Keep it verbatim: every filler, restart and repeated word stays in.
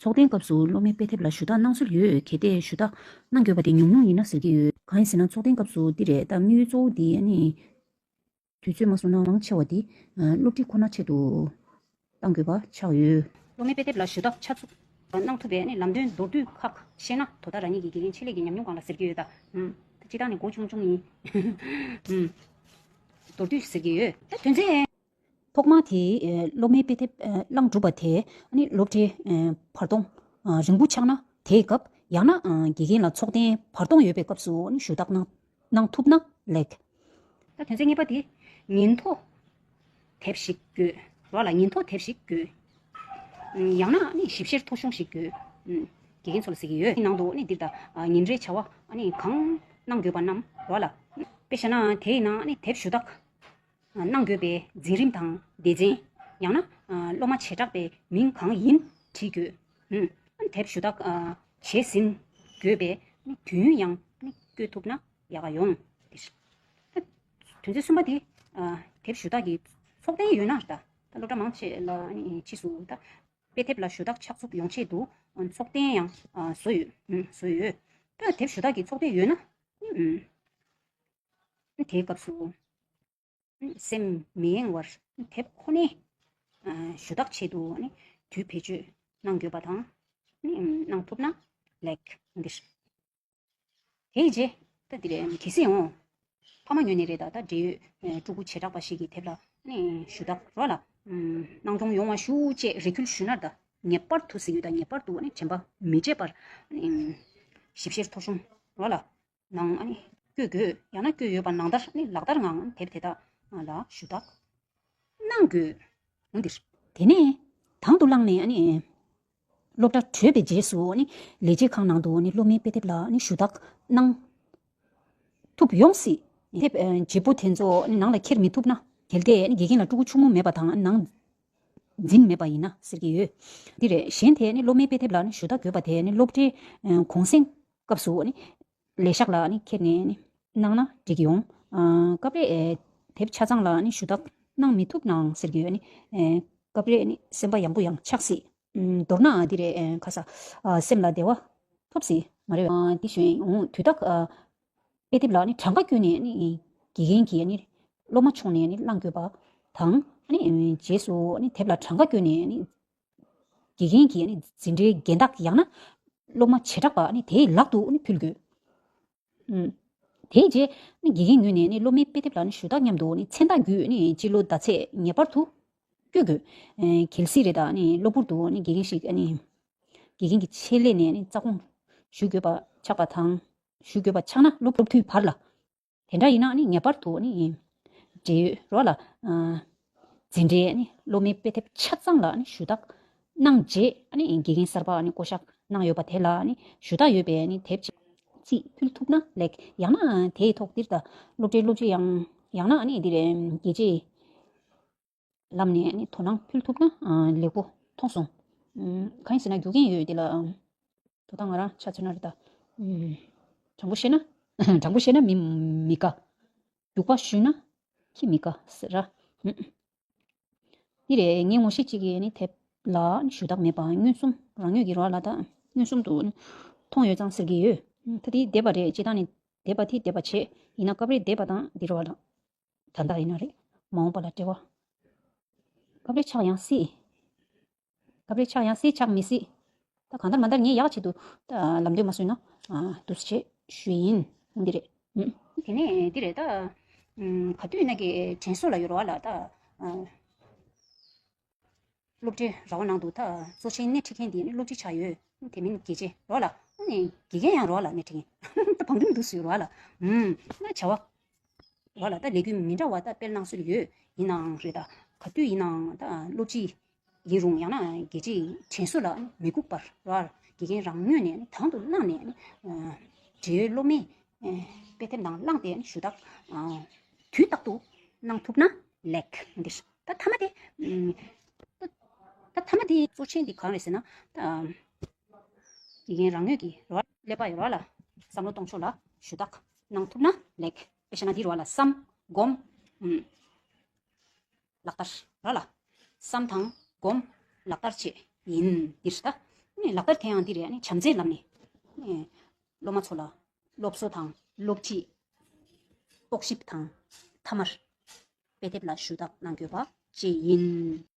ཚོགས་ཐེངས་སྐབས་སུ་སློབ་མའི་དཔེ་དེབ་ལ་ཞུ་དག་གནང་སྲོལ་ཡོད། གལ་ཏེ་ཞུ་དག་གནང་དགོས་པ་དེ་ཉུང་ཉུང་ཡིན་ན་ཟེར་གྱི་ཡོད། གང་ཡིན་ཟེར་ན་ཚོགས་ཐེངས་སྐབས་སུ་འདི་རེད། ད་དམིགས་ཡུལ་གཙོ་བོ་འདི་ཨ་ནི་དུས་ཚོད་མ་སོང་ན་མང་ཆེ་བ་འདི་སློབ་ཁྲིད་ཁོ་ན་ཆེད་དུ་གཏང་དགོས་པ་ཆགས་ཡོད། སློབ་མའི་དཔེ་དེབ་ལ་ཞུ་དག་ཆ་ཚུགས་གནང་ཐུབ་པའི་ཨ་ནི་ལམ་སྟོན་མདོར་བསྡུས་ཁག་ཤེས་ན་དོ་བདག་རང་ཉིད་ཀྱི་དགེ་རྒན་ཆེད་ལས་ཀྱི་ཉམས་མྱོང་སྒང་ལ་ཟེར་གྱི་ཡོད་ད། ད་སྤྱིར་བཏང་ནས་མགོ་ཆུང་ཆུང་ཡིན། མདོར་བསྡུས་ཟེར་གྱི་ཡོད། ད་དོན་ཚན། ཐོག་མ་དེ་སློབ་མའི་དཔེ་དེབ་བླངས་གྲུབ་པ་དེ་ནི་སློབ་གྲྭའི་བར་སྟོང་རིང་པོ་ཆགས་ན་དེའི་སྐབས། ཡང་ན་དགེ་རྒན་ལ་ཚོགས་ཐེངས་བར་སྟོང་ཡོད་པའི་སྐབས་སུ་ནི་ཞུ་དག་གནང་གནང་ཐུབ་ན་ལེགས། ད་དོན་ཚན་གཉིས་པ་དེ་ཉིན་ཐོ་དེབ་ཞིག་དགོས་རོགས་ལ། ཉིན་ཐོ་དེབ་ཞིག་དགོས། ཡང་ན་ནི་ཞིབ་བཤེར་ཐོ་གཞུང་ཞིག་དགོས། དགེ་རྒན་ཚོ་ལ་ཟེར་གྱི་ཡོད། ནང་དུ་ནི་འདིར་ད་ཉིན་རེའི་བྱ་བ་ནི་གང་གནང་དགོས་པ་རྣམས་རོགས་ལ། དཔེ་བཞག་ན་དེའི་ནང་ནི་དེབ་ཞུ་དག་གནང་དགོས་པའི་འཛིན་རིམ་དང་སྡེ་ཚན། ཡང་ན་སློབ་མ་བྱེ་བྲག་པའི་མིང་གང་ཡིན་བྲིས་དགོས། དེབ་ཞུ་དག་བྱས་ཟིན་དགོས་པའི་དུས་ཡུན་ཡང་བཀོད་ཐུབ་ན་ཡག་ག་ཡོང་། དོན་ཚན་གསུམ་པ་དེ་དེབ་ཞུ་དག་གི་ཚོགས་ཐེངས་ཡོད་ན། ད་ད་སློབ་གྲྭ་མང་ཆེ་ལ་ཕྱིས་སུ་ད་དཔེ་དེབ་ལ་ཞུ་དག་ཕྱག་ཚུགས་ཡོང་ཆེད་དུ་ཚོགས་ཐེངས་ཡང་བཟོ་ཡོད། བཟོ་ཡོད། ད་དེབ་ཞུ་དག་གི་ཚོགས་ཐེངས་ཡོད་ན་དེའི་སྐབས་སུ། སེམས་མི་གཡེང་བར་དེབ་ཁོ་ནའི་ཞུ་དག་ཆེད་དུ་དུས་བེད་སྤྱོད་གནང་དགོས་པ་དང་གནང་ཐུབ་ན་ལེགས། འདིར་དེའི་རྗེས་ད་འདི་རེད། གལ་སྲིད་འོང་ཕ་མ་ངོས་ནས་རེད། ད་ད་འབྲེལ་ཡོད་ཕྲུ་གུ་བྱེ་བྲག་པ་ཞིག་གིས་དེབ་ལ་ཞུ་དག་རོགས་ལ་གནང་སྐྱོང་ཡོང་བ་ཞུ་ཅེས་རེ་སྐུལ་ཞུས་ན། ད་ངེས་པར་དུ་ཟེར་གྱི་ཡོད། ད་ངེས་པར་དུ་དྲན་པ་མི་བརྗེད་པར་ཞིབ་བཤེར་ཐོ་གཞུང་རོགས་ལ། ནང་ཨ་ནི་བཀོད་དགོས། ཡང་ན་བཀོད་ཡོད་པ་ནང་ལྟར་ཨ་ནི་ལག་བསྟར་ངང་དེབ་དེ་དག་ལ་ཞུ་དག་གནང་དགོས། འོ་འདིར། དེ་ནས་དང་དུ་བླངས་ནས་ཨ་ནི་སློབ་གྲྭ་གྲོལ་བའི་རྗེས་སུ་ཨ་ནི་ལས་བྱེད་ཁང་ནང་དུ་ཨ་ནི་སློབ་མའི་དཔེ་དེབ་ལ་ཨ་ནི་ཞུ་དག་གནང་ཐུབ་ཡོང་སྲིད། དེབ་བརྗེ་པོ་དེ་ཚོ་ཨ་ནི་ནང་ལ་འཁྱེར་མི་ཐུབ་ན། གལ་ཏེ་ཨ་ནི་དགེ་རྒན་ལ་ཕྲུ་གུ་ཆུང་ངུ་མེད་པ་དང་ནང་འཛིན་མེད་པ་ཡིན་ན་ཟེར་གྱི་ཡོད། འདི་རེད། གཞན་དེ་ནི་སློབ་མའི་དཔེ་དེབ་ལ་ནི་ཞུ་དག་དགོས་པ་དེ་ནི་སློབ་གྲྭའི་གུང་སེང་སྐབས་སུ་ནི་ལས་ཤག་ལ་ནི་འཁྱེར་ནས་ནི་གནང་ན་འགྲིག་ཡོང་། སྐབས་རེ་དེབ་ཆ་ཚང་ལ་ནི་ཞུ་དག་གནང་མི་ཐུབ་ནའང་ཟེར་གྱི་ཡོད། ནི་སྐབས་རེ་ནི་སེམས་པ་ཡང་པོ་ཡང་ཆགས་སྲིད། མདོར་ན་འདི་རེད། ཁ་ས་སེམས་ལ་བདེ་བ་ཐོབ་སྲིད་མ་རེད། འདི་ཞུ་ཡིན། འོང་དུས་དག་དཔེ་དེབ་ལ་ནི་གྲངས་ཀ་བསྐྱོན་ནས་ནི་དགེ་རྒན་གྱིས་ནི་སློབ་མ་མཆོང་ནས་ནི་བླང་དགོས་པ་དང་། ནི་རྗེས་སུ་ནི་དེབ་ལ་གྲངས་ཀ་བསྐྱོན་ནས་ནི་དགེ་རྒན་གྱིས་ནི་འཛིན་གྲྭའི་རྒན་བདག་ཡང་ན་སློབ་མ་བྱེ་བྲག་པ་ནི་དེའི་ལག་ཏུ་ནི་ཕུལ་དགོས། དེའི་རྗེས་ནི་དགེ་རྒན་ངོས་ནས་ནི་སློབ་མའི་དཔེ་དེབ་ལ་ནི་ཞུ་དག་མཉམ་དུ་ནི་མཚན་རྟགས་བརྒྱུད་ནི་སྤྱི་ལོ་ཟླ་ཚེས་ངེས་པར་དུ་བཀོད་དགོས། གལ་སྲིད་རེད། ད་ནི་གློ་བུར་དུ་ནི་དགེ་རྒན་ཞིག་ནི་དགེ་རྒན་གྱི་ཆེད་ལས་ནས་ནི་རྩ་དགོངས་ཞུ་དགོས་པ་ཆགས་པ་དང་། ཞུ་དགོས་པ་ཆགས་ན་སློབ་སློབ་དུས་བར་ལ། དེ་འདྲ་ཡིན་ན་ནི་ངེས་པར་དུ་ནི་འབྲེལ་ཡོད་རོགས་ལ་འཛིན་གྲྭའི་ནི་སློབ་མའི་དཔེ་དེབ་ཆ་ཚང་ལ་ནི་ཞུ་དག་གནང་རྗེས་ནི་དགེ་རྒན་གསར་པ་ནི་བསྐོ་གཞག་གནང་ཡོད་པ་དེ་ལ་ནི་ཞུ་དག་ཡོད་པའི་ནི་དེབ་ཅིག་ཅིག་ཕུལ་ཐུབ་ན་ལེགས། ཡང་ན་དེའི་ཐོག་འདིར་ད་སློབ་གྲྭའི་སློབ་སྤྱི་ཡང་ཡང་ན་ནི་འདི་རེད། དགེ་ཆེའི་ལམ་ནས་ནི་དོ་སྣང་ཕུལ་ཐུབ་ན་ལེགས་པོ་མཐོང་སོང་། གང་ཡིན་ཟེར་ན་རྒྱུ་རྐྱེན་ཡོད་དེ་ལ། ད་ལྟ་ང་རང་ཆ་མཚོན་ན་རེད་ད། ཨུམ། དྲང་པོ་བཤད་ན། དྲང་པོ་བཤད་ན་མི་མི་དགའ། རྒྱུག་པ་ཞུས་ན་ཁྱི་མི་དགའ་ཟེར་ར། ཨུམ། འདི་རེད། ངའི་ངོ་ཤེས་གཅིག་གིས་ནི་དེབ་ལ་ཞུ་དག་མེད་པ་མངོན་སུམ་རང་ངོས་ཀྱི་རོགས་ལ་ད་མངོན་སུམ་དུ་མཐོང་ཡོད་ཙང་ཟེར་གྱི་ཡོད། ད་དེ་འདས་པ་རེད། སྤྱིར་བཏང་ནི་འདས་པ་དེ་འདས་པ་བྱས། ཡིན་ན་སྐབས་རེ་འདས་པ་དང་འདི་རོགས་ལ། ད་ལྟ་ཡིན་ན་རེད། མ་འོངས་པ་ལ་འབྲེལ་བ། སྐབས་རེ་ཆགས་ཡང་སྲིད། སྐབས་རེ་ཆགས་ཡང་སྲིད་ཆགས་མི་སྲིད། ད་གང་ལྟར་མ་ལྟར་ངས་ཡག་ཆེད་དུ་ད་ལམ་སྟོན་མ་བཟོས་ན། ཨ། འདུག་སེ་བྱས་ཞུས་ཡིན། འདི་རེད། ཨུམ། དེ་ནས་འདི་རེད་ད། ཨུམ། ག་དུས་ན་གི་དྲན་གསོ་ལ་ཡོད་རོགས་ལ་ད། ཨ། སློབ་གྲྭའི་ར་བ་ནང་དུ་ད་གཙོ་ཆེན་སྣེ་ཁྲིད་མཁན་དེ་ནི་སློབ་ཁྲིད་ཆགས་ཡོད། དེ་མིན་དགེ་ཆེ་རོགས་ལ། ཨ་ནི་དགེ་རྒན་ཡང་རོགས་ལ་སྣེ་ཁྲིད་མཁན། ད་བང་རིམ་འདུག་སེ་ཡོད་རོགས་ལ། ཨུམ། ན་བྱ་བ། རོགས་ལ་ད་ལས་འགུལ་མི་འདྲ་བ་ད་སྤེལ་གནང་སྲོལ་ཡོད། ཡིན་ནའང་རེད་ད། ག་དུས་ཡིན་ནའང་ད་སློབ་སྤྱི་ཡིན་རུང་ཡང་ན་དགེ་ཆེའི་དྲན་གསོ་ལ་མི་སྒུག་པར་རོགས་དགེ་རྒན་རང་ངོས་ནས་དང་དུ་བླངས་ནས་འབྲེལ་ཡོད་སློབ་མའི་དཔེ་དེབ་ནང་བླངས་ཏེ་ཞུ་དག་དུས་རྟག་ཏུ་གནང་ཐུབ་ན་ལེགས། འདིར་ད་མཐའ་མ་དེ། ད་མཐའ་མ་དེ་གཙོ་ཆེན་དེ་གང་རེད་ཟེར་ན། ད་དགེ་རྒན་རང་ངོས་ཀྱི་རོགས་ཀླད་པ་ཡོད་རོགས་ལ་བསམ་བློ་གཏོང་ཕྱོགས་ལ་ཞུ་དག་གནང་ཐུབ་ན་ལེགས། དཔེ་བཞག་ན་འདི་རོགས་ལ་བསམ་སྒོམ། ཨུམ། ལག་བསྟར་རོགས་ལ། བསམ་དང་སྒོམ་ལག་བསྟར་བཅས་ཡིན། འདིར་ད་ ནས་ལག་བསྟར་དེ་ཡང་འདི་རེད། ཨ་ནི་བྱམས་བརྩེའི་ལམ་ནས་ནས་སློབ་མ་ཚོ་ལ་སློབ་གསོ་དང་སློབ་ཁྲིད། རྟོག་ཞིབ་དང་མཐའ་མར་དཔེ་དེབ་ལ་ཞུ་དག་གནང་དགོས་པ་བཅས་ཡིན།